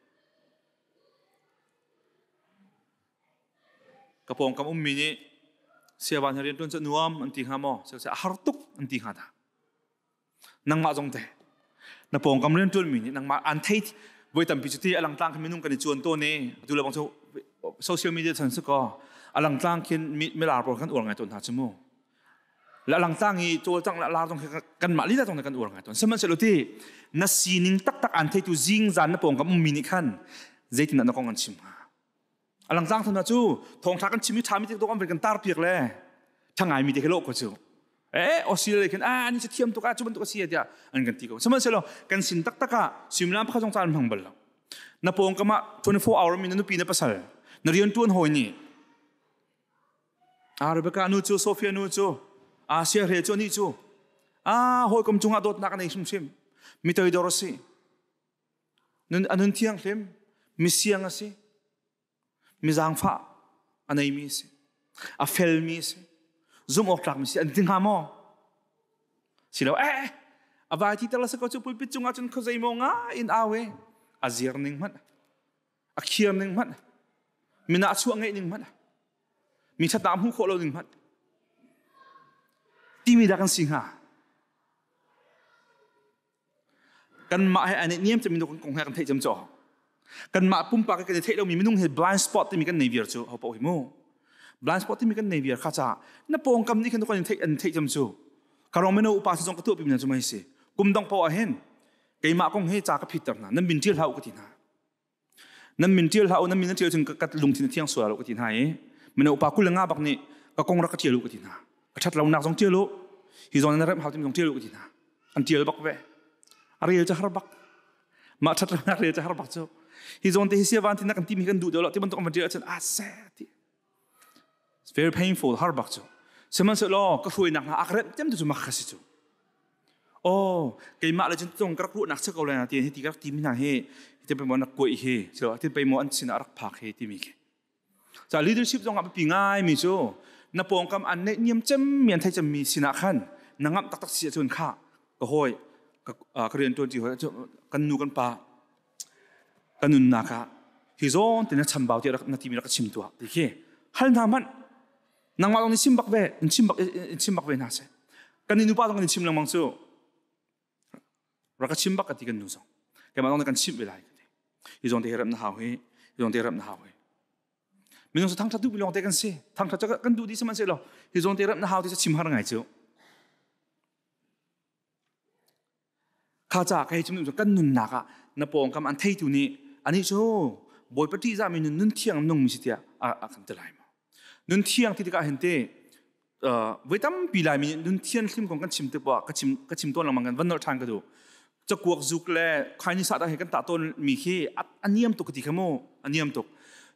Ka pawngkam ummi nih siavan he rian ṭuan cu nuam an ti hnga maw? Siseh a har tuk an ti hnga dah. Nangmah zong teh na pawngkam rian ṭuanmi nih nangmah an thei voi tampi cu ti a langtlang khin minung kan i cuan tawn i atu le bang cu social media chan si kaw a langtlang khin milar pawl kan uar ngai tawn hna cu mu. La langtlang i cawlcangh la lar zong khi kanmah lila zong kan uar ngai tawn. Sihmanhsehlaw ti na sining taktak an theitu zingzan na pawngkam ummi nih khan zeitindah na kong an chim hnga? A langtlang thana cu thawngtha kan chim i ṭhami te kan kan tar piak le ṭha ngaimi te khi lawh ko cu. Eh Australia khin ah ani thiam tuk ah cu bantuk a si tiah an kan ti ko. Sihmanhsehlaw kan sin taktak ah suimilam pakhat zong caan hmang bal lo. Na pawngkam ah 24 hour mi na nupi na pasal na rian ṭuan hawi nih A Rebecca nu cu Sophia nu cu Asia hre cu anih cu a hawikom cungah dawtnak a nei hrimhrim mi toidor a si nun a nun thianghlim mi siang a si mi zaangfah a neimi a si a felmi a si zumh awk tlakmi si an ti hnga maw si lo eh a vai ti tal a si ko cu pulpit cungah cun khuazei maw nga in au e a zir ning hmanh a khiar ning hmanh mina chuah ngeih ning hmanh mi ṭhatnak hmuh khawh lo ning hmanh timi dah kan si hnga kanmah he an niam cem minung kong he kan theih cem caw kanmah pumpak kan i theih lomi minung he blind spot timi kan nei viar cu ho paoh hi mu blind spot timi kan nei viar kha ca na pawngkam nih khan kan theih an theih cem cu karong mino upa si zong ka tuah pimi cu mai si kum dong paoh ah hin keimah kong hi ca ka phitter hna nan min ṭial hlah u ka ti hna Nan min ṭial hlah u, nan min nan ṭial cun ka lungthin a thiang sual lo ka ti hna i mino upa 25 bak nih ka kong rak ka ṭial u ka ti hna. Ka ṭhat lonak zong ṭial u, hi zawn na remh hau timi zong ṭial u ka ti hna. An ṭial bak ve. A rel cu har bak. Mah ṭhat lonak rel cu har bak cu. Hi zawn te hi siavan tin na kan timi kan duh deuh lo ti bantuk an van ṭial ahcun ah seh ti. It's very painful har bak cu. Sihmanhsehlaw ka hruainak hna ak remh tem tu cu mak ka si cu. Oh, keimah le cun tung ka rak ruahnak si ko lai na ti hi ti ka rak timi hna hi ti pe maw na kuai hi so ti pe maw an sin ah rak phak hi timi khi. Ca leadership zong ah biapi ngai mi cu na pawngkam an neih niam cem mi an thei cem mi sinah khan na ngamh taktak si ahcun kha ka hawi ka rian tuan ti hawi kan nu kan pa ka nunnak ah hi zawn te na chambau ti na timi rak ka chim tuah ti khi hal hna hmanh nangmah zong nih chim bak ve in chim bak in chim bak ve hna seh kan nupa zong kan chim lengmang cu rak ka chim bak ka ti kan nu zong keimah zong nih kan chimh ve lai ka ti hi zawn te hi rem na hau hi hi zawn te rem na hau hi minung cu thangthat duh mi lawng te kan si thangthat cu kan duh dih sihmanhsehlaw hi zawn te rem na hau ti cu chim har ngai cu Kha ca ka hei chim duh cu kan nunnak ah na pawngkam an theitu nih anih cu Bawipa ṭihzahmi nun nun thiang nungmi si tiah a kan ti lai maw? Nun thiang ti tikah hin te voi tampi Laimi nih nun thian hlim kong kan chim tik poah ka chim tawn lengmang kan van nolh ṭhan ka duh. Cakuak zuk le khaini sah he kan tah tawn mi khi a niam tuk ka ti kha mu a niam tuk.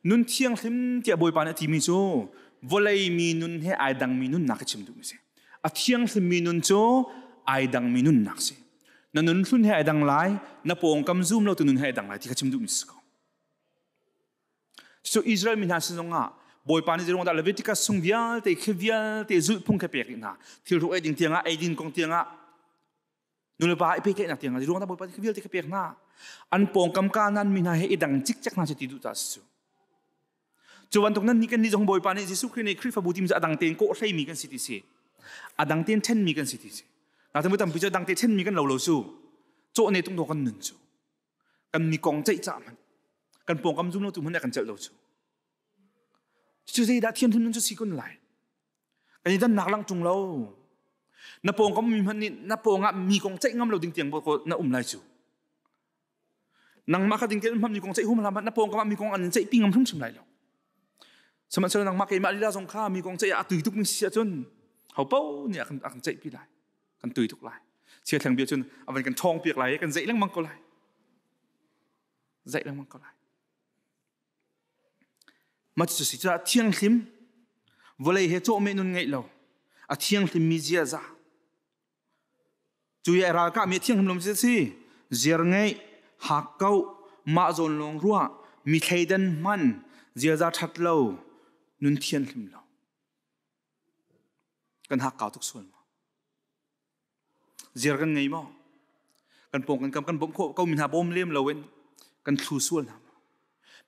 Nun thianghlim tiah Bawipa nih a timi cu vawlei mi nun he ai dangmi nunnak ka chim duhmi si. A thianghlimmi nun cu ai dangmi nunnak si. Na nun hlun he ai dang lai, na pawngkam zum lo tu nun he ai dang lai ti kha chim duhmi si ko. Cu Israel mi hna sin zongah Bawipa nih zeiruang dah Leviticus chung vialte khi vialte zulhphung kha pek hna. Thil hruk ei ding tiangah, ei din kong tiangah, nulepa i pehtlaihnak tiangah zeiruang dah Bawipa nih khi vialte kha pek hna. An pawngkam Kanaan mi hna he i dang cikcek hna si ti duh ta si cu. Cu bantuk nan nih kan nih zong Bawipa nih Jesuh Khrih nih Khrihfabu tim cu a dang tein kawh hleimi kan si ti si. A dang tein ṭhenmi kan si ti si. Natin tampi cu a dang te ṭhenmi kan lo lo cu. Cawh ne tung kan nun cu. Kan mi kong ceih cah hmanh. Kan pawngkam zum lo tu hmanh kan celh lo cu. Cu zeidah thian nun cu si kun lai. Kan i dannak lang ṭung lo. Na pawngkam mi hmanh nih na pawngah mi kong ceih ngam lo ding tiang na um lai cu. Nangmah kha ding tein hmam mi kong ceih hum hlah na pawngkam ah mi kong an ceih pi ngam hrimhrim lai lo. Sihmanhsehlaw nangmah keimah lila zong kha mi kong ceih ah a tui tuk mi si ahcun ho paoh nih a kan ceih pi lai. Kan tui tuk lai. Chia thleng bia cun a van kan ṭhawng piak lai i kan zeih lengmang ko lai. Zeih lengmang ko lai. Mah cu si caah thianghlim vawlei he cawhmeh nun ngeih lo a thianghlimmi ziaza cu i ralkahmi a thianghlim lo si ziar ngeih hakkauh mah zawn lawng ruah mi thleidan hman ziaza ṭhat lo nun thianghlim lo kan hakkau tuk sual maw Ziar kan ngei maw? Kan pawng kan kam kan bawmh khawh ko mi hna bawm lem loin kan thlu sual hna maw?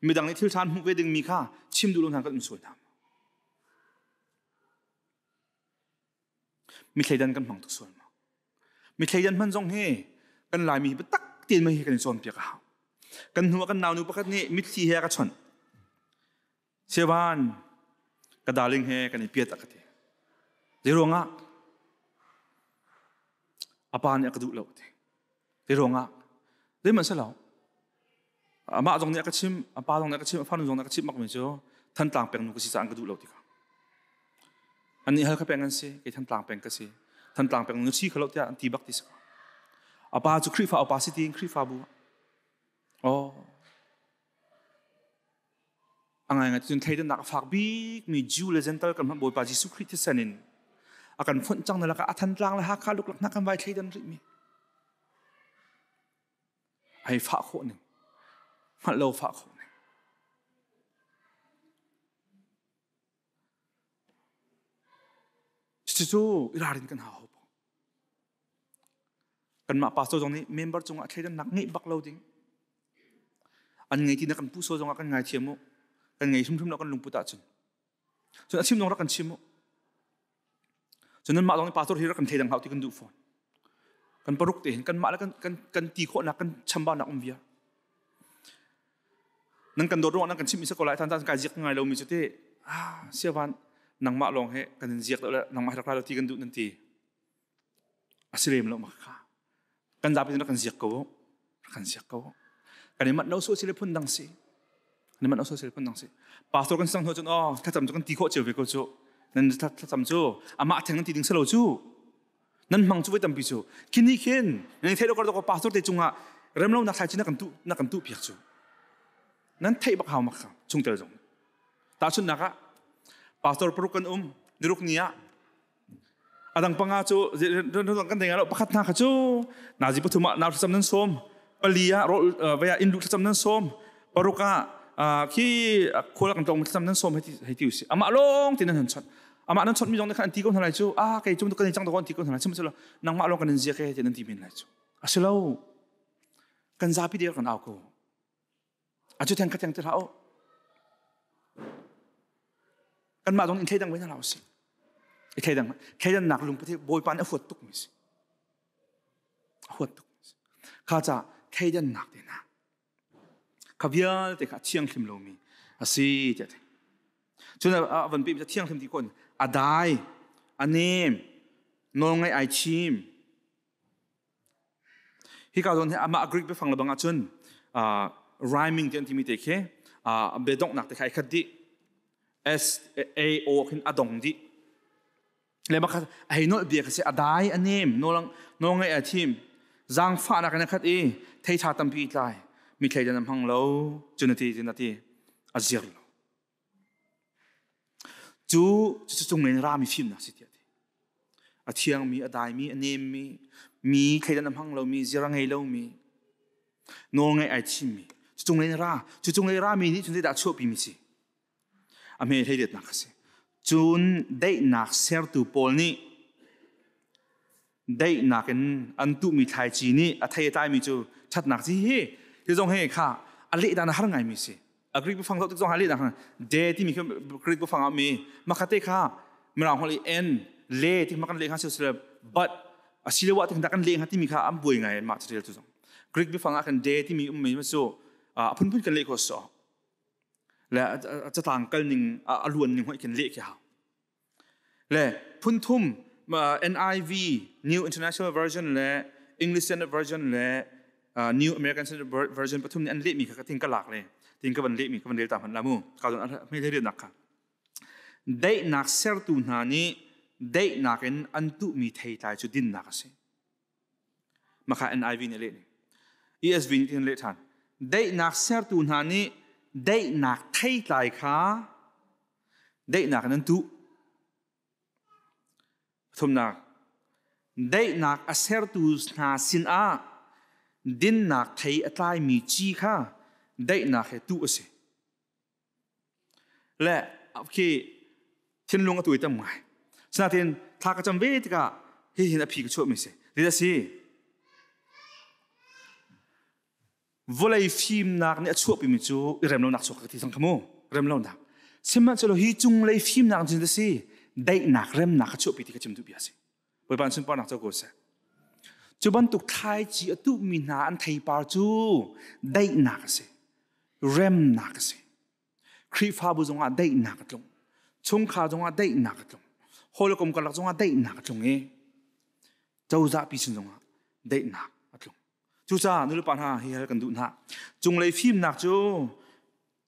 Midang nih thil ṭha hmuh ve dingmi kha chim duh lo hna kan um sual hna maw? Mi thleidan kan hmang tuk sual maw? Mi thleidan hman zong hi kan Laimi hi biatak tein mei hi kan i cawnpiak a hau. Kan hnu ah kan naunu pakhat nih mitthli he a ka chawnh. Siavan ka darling he kan i piat a ka ti. Zeiruangah? A pa nih a ka duh lo a ti. Zeiruangah? Zeihmanh si lo. Amah zong nih a ka chim, a pa zong nih a ka chim, a farnu zong nih a ka chimh bakmi cu Thantlang peng nu ka si caah an ka duh lo ti kha. Annih Halkha peng an si, kei Thantlang peng ka si. Thantlang peng nu si kho lo tiah an ti bak ti si ko. A pa cu Khrihfa upa si tiin Khrihfabu. Oh. A ngaingai cun thleidannak a fak bikmi Jew le Gentile kan hmanh Bawipa Jesuh Khrih thisen in a kan fonh cang na lakah a Thantlang le Hakha luklak hna kan vai thleidan rihmi. Ai fah khawh ning. Hngalh lo fah khawh ning. Cucu i ralrin kan hau. Kanmah pastor zong nih member cungah thleidannak ngeih bak lo ding. An ngei ti na kan pu so zongah kan ngaithiam u. Kan ngei hrimhrim lo kan lungput ahcun. Cun a chim zong rak kan chim u. Cun nanmah zong nih pastor hi rak kan thleidang hau ti kan duh fawn. Kan paruk te hin kanmah le kan kan kan ti khawhnak kan chambaunak um viar. Nan kan dawt ruangah nan kan chimh mi si ko lai than tan kai ziak ngai lo mi cu te ah siavan nangmah lawng he kan in ziak lo le nangmah rak ra lo ti kan duh nan ti. A si lem lo ma kha. Kan zapi rak kan ziak ko. Rak kan ziak ko. Kan i manh lo so si le phun dang si. Kan i manh lo so si le phun dang si. Pastor kan sang hnu cun oh thlacam cu kan ti khawh cio ve ko cu. Nan thlacam cu amah theng nan ti ding si lo cu. Nan hmang cu voi tampi cu. Khi ni khin nan theih lo kar ko pastor te cungah remlo nak thlai na kan tu na kan tu piak cu. Nan theih bak hau mak kha chungtel zong. Tahchunhnak ah pastor paruk kan um niruk ni ah A dang panga cu kan thei lo pakhat hna kha cu nazi pathum ah nau thlacam nan sawm pali ah rawl vai ah inn lu thlacam nan sawm paruk ah khi khual kan tlong thlacam nan sawm hei ti usih amah lawng ti nan han chawt amah nan chawt mi zong nih khan an ti ko hna lai cu ah kei cu kan i cang to an ti ko hna lai sihmanhsehlaw nangmah lawng kan in ziak he ti nan ti men lai cu a si lo kan zapi dir kan au ko A cu theng kha theng ti hlah u. Kanmah zong in thleidang ve hna hlah usih. I thleidang thleidannak lungput hi Bawipa nih a huat tukmi si. A huat tukmi si. Kha ca thleidannak te hna kha vialte kha a thianghlim lomi a si tiah ti. Cun a van pe thianghlim ti kon a dai, a nem, nawlngaih ai chim, Hika zawn hi amah Greek biafang lebang ahcun rhyming ti an timi te khi biadonghnak te kha ai khat dih. S A O khin a dong dih. Le mah kha a hei nolh bia kha si a dai a nem nawl ngaih a thim. Zaangfahnak in a khat i thei ṭha tampi tlai. Mi thleidan a hmang lo cun a ti cun a ti a zir lo. Cu cu cung in rami fimnak si tiah a ti. A thiangmi, a daimi, a nemmi, mi thleidan a hmang lomi, zir a ngei lomi, nawlngaih ai thimmi, cu cung in ra, cu cung i rami nih cun zeidah a chuahpimi si? A hme hleiletnak a si. Cun daihnak sertu pawl nih daihnak in an tuhmi thlaici nih a thei a tlaimi cu ṭhatnak ci hi hi zong hi kha a leh dan a har ngaimi si. A Greek biafang zoh tik zong a leh dan de timi khi Greek biafang ah mi makhat te kha mirang holh i n le ti ma kan leh hnga si but asiloah ti kan leh hnga timi kha an buai ngai mah carel cu zong Greek biafang ah khan de timi ummi cu a phunphun kan leh kho so le catlang kal ning a luan ning hoi kan leh khi hau Le phunthum NIV New International Version le English Standard Version le New American Standard Version pathum nih an lehmi kha ka ting ka lak le ting ka van lehmi ka van rel ta hmanh la mu ka zon hme le nak kha daihnak sertu hna nih Daihnak in an tuhmi theitlai cu dinnak a si. Makha NIV nih a leh ning. ESV nih tin leh ṭhan. Daihnak sertu hna nih daihnak theitlai kha daihnak in an tuh. Thumnak, daihnak a sertu hna sinah dinnak thei a tlaimi ci kha daihnak he tuh a si. Le khi thinlung a tuai tam ngai. Sinain thla ka cam ve tikah hihin a phi ka chuahmi si. Zeidah a si? Vawlei fimnak nih a chuahpimi cu i remlonak chuak ka ti cang kha mu. Remlonak. Sihmanhsehlaw hi cunglei fimnak cun a si daihnak remnak ka chuahpi ti ka chim duh bia a si. Bawipa sunparnak co ko seh. Cu bantuk thlaici a tuhmi hna an theipar cu daihnak a si. Remnak a si. Khrihfabu zongah daihnak a tlung. Chungkhar zongah daihnak a tlung. Hawikom karlak zongah daihnak a tlung i cozah pi sin zongah daihnak a tlung. Cucaah nulepa hna hi hal kan duh hna. Cunglei fimnak cu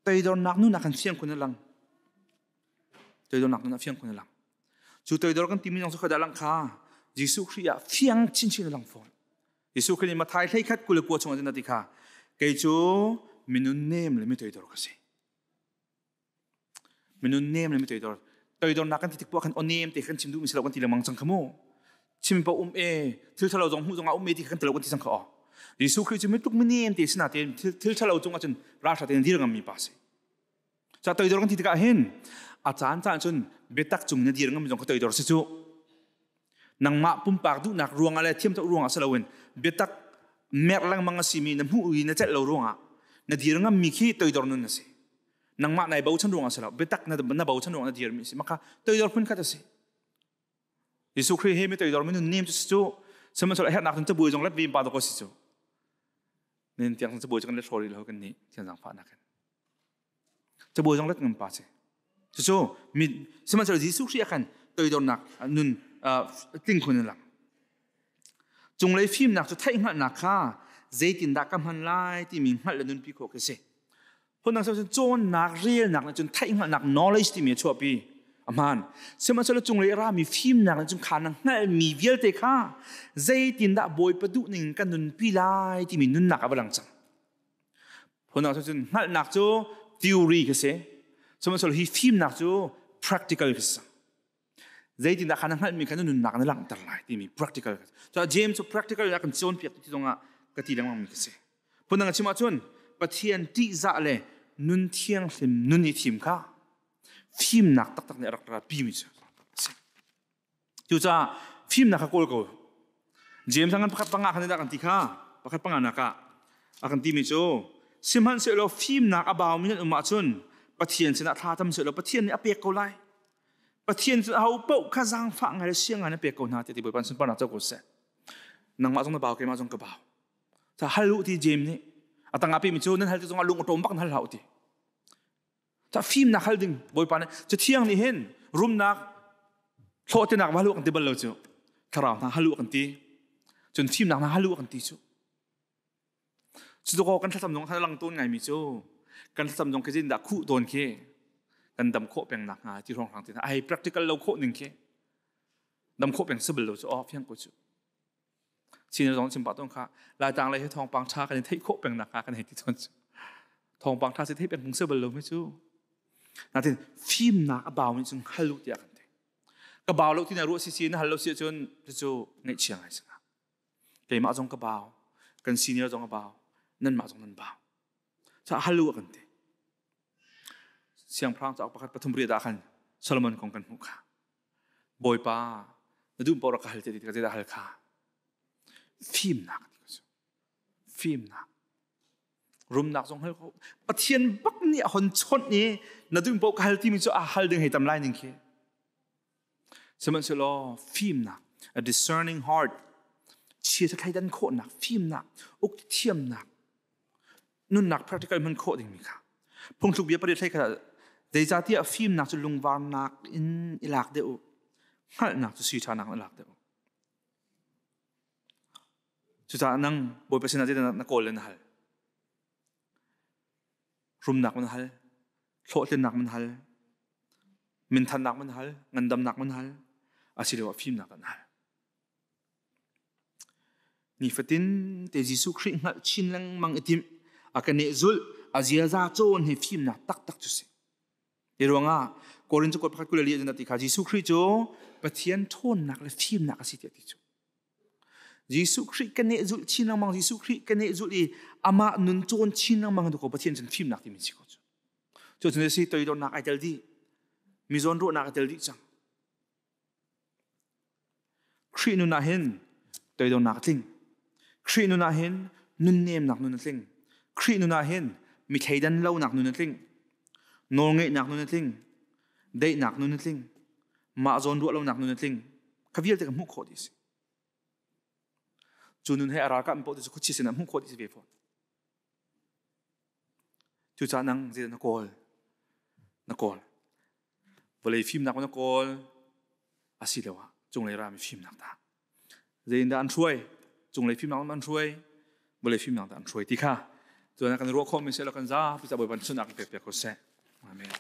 toidornak nun ah kan fiang khun a lang. Toidornak nun ah fiang khun a lang. Cu toidor kan timi zong cu khadah lang kha Jesuh Khrih ah fiang chinchin a lang fawn. Jesuh Khrih nih Matthai 21 29 chung ah ti kha kei cu minun nem le mi toidor ka si. Minun nem le mi toidor. Toidornak kan ti tik poah khan onem te kan chim duh mi si lo kan ti lengmang cang kha mu. Chim pa um e thil thalo zong hmuh zong ah um e ti kan ti lo kan ti cang kha o. Jesuh Khrih cu mi tluk mi nem te sina te thil thalo cung ah cun ralhra tein dir ngam mi pa si. Ca toidor kan ti tikah hin a caan caan cun biatak cung na dir ngam zong ka toidor si cu. Nangmah pumpak duhnak ruangah le thiamcoh ruangah si loin biatak merh lengmang a simi na hmuh i na celh lo ruangah na dir ngammi khi toidor nun a si. Nangmah nai bochan ruangah si lo, biatak na bochan ruangah na dirmi a si. Maka toidor phun khat a si. Jesuh Khrih hi mi toidor minun nem cu si cu. Sihmanhsehlaw herhnak cun cabuai zong let ve pa dawk si cu. Nin tiang cabuai cu kan let hraw rih lo kan nih thiang zaangfahnak in. Cabuai zong let ngam pa si. Cucu mi sihmanhsehlaw Jesuh Khrih ah khan toidornak nun tling khun in lang. Cunglei fimnak cu theihhngalhnak kha zeitindah ka hman lai timi hngalh le nunpi khawh khi si. Phundang cun cawnnak, relnak nih cun theihhngalhnak knowledge timi a chuahpi. A hmaan. Sihmanhsehlaw cunglei a rami fimnak nih cun kha na hngalhmi vialte kha zeitindah Bawipa duhning ka nunpi lai timi nunnak a va lang cang. Phundang cun hngalhnak cu theory khi si. Sihmanhsehlaw hi fimnak cu practical khi si. Zeitindah kha na hngalhmi kha na nunnak na langhter lai timi practical. So James cu practical in a kan cawnpiak ti zongah ka ti lengmang mi ka si. Phundang chim ahcun Pathian ṭihzah le nun thianghlim nun i thim kha fimnak taktak nih a rak pi mi cu si. Cucaah fimnak kha kawl ko. James ngan pakhat panga khan dah kan ti kha pakhat panga nak ah a kan timi cu sihmanhsehlaw fimnak a baumi nan um ahcun Pathian sinah thla tam sehlaw Pathian nih a pek ko lai. Pathian cu aho paoh kha zaangfah ngai le siang ngai na pek ko hna ti Bawipa sunparnak co ko seh. Nangmah zong na bau keimah zong ka bau. Ca hal u ti James nih a tangah pimi cu nan hal ti zongah lung a ṭawm bak nan hal hlah u ti. Ca fimnak hal ding Bawipa nih cu thiang nih hin rumnak hlawhtinak va hal u kan ti bal lo cu thlarau hna hal u kan ti cun fimnak hna hal u kan ti cu. Cutuk kan thlacam zong kha lang tawn ngaimi cu kan thlacam zong khi dah khuh tawn khi kan dam khawh peng nak hnga ti hrawng hrang ti ai practical lo khawh ning khi dam khawh peng si bal lo cu oh fiang ko cu sin zong chim pa tawn kha laitang lei hi thawngpang tha kan theih khawh peng nak hnga kan hei ti tawn cu thawngpang tha si theih peng hung si bal lo mi cu natin fimnak a bau mi cung hal u tiah kan ti ka bau lo ti na ruah si si na hal lo si cun cu ngaihchia ngai si Keimah zong ka bau, kan senior zong a bau, nanmah zong nan bau. Ca halu a kan ti. Siangpahrang cauk pakhat pathum riat ah khan Solomon kong kan hmuh kha. Bawipa, na duh paoh rak ka hal te ti ka zeidah hal kha. Fimnak ti ko cu. Fimnak. Rumnak zong hal ko. Pathian bak nih a hon chawnh i na duh paoh ka hal timi cu a hal ding hei tam lai ning khi. Sihmanhsehlaw fimnak, a discerning heart, chia thleidan khawhnak, fimnak, uk thiamnak, nunnak practical hman khawh dingmi kha. Phungthluk bia pariat hlei kha zeicahtiah fimnak cu lungvarnak in i lak deuh u. Hngalhnak cu sui ṭhanak in i lak deuh u. Cucaah nang Bawipa sinah zeidah na kawl le na hal? Rumnak man hal, hlawhtlinnak man hal, minthannak man hal, ngandamnak man hal. Asiloah fimnak dah na hal? Nifatin te Jesuh Khrih hngalh chin lengmang i timh, a ka nehzulh, a ziaza cawn hi fimnak taktak cu si. Hi ruangah Korin cakuat pakhat 24 in a ti kha Jesuh Khrih cu Pathian ṭhawnnak le fimnak a si tiah ti cu. Jesuh Khrih ka nehzulh chin lengmang, Jesuh Khrih ka nehzulh i amah nun cawn chin lengmang tu ko Pathian cun fimnak timi si ko cu. Cu cun si toidornak ai tel dih, mi zawn ruahnak ai tel dih cang. Khrih nun ah hin toidornak a tling. Khrih nun ah hin nunnemnak nun a tling. Khrih nun ah hin mi thleidan lonak nun a tling. Nawlngeihnak nun a tling. Daihnak nun a tling. Mah zawn ruah lonak nun a tling. Kha vialte ka hmuh khawh dih si. Cu nun he a ralkap paoh cu khuachi sinah hmuh khawh dih si ve fawn. Cucaah nang zeidah na kawl? Na kawl. Vawlei fimnak na kawl asiloah cunglei rami fimnak dah. Zeiindah an hruai? Cunglei fimnak an hruai, vawlei fimnak dah an hruai ti kha. Cun kan ruah khawhmi seh kan zapi ca Bawipa sunak pek piak ko seh. Amen.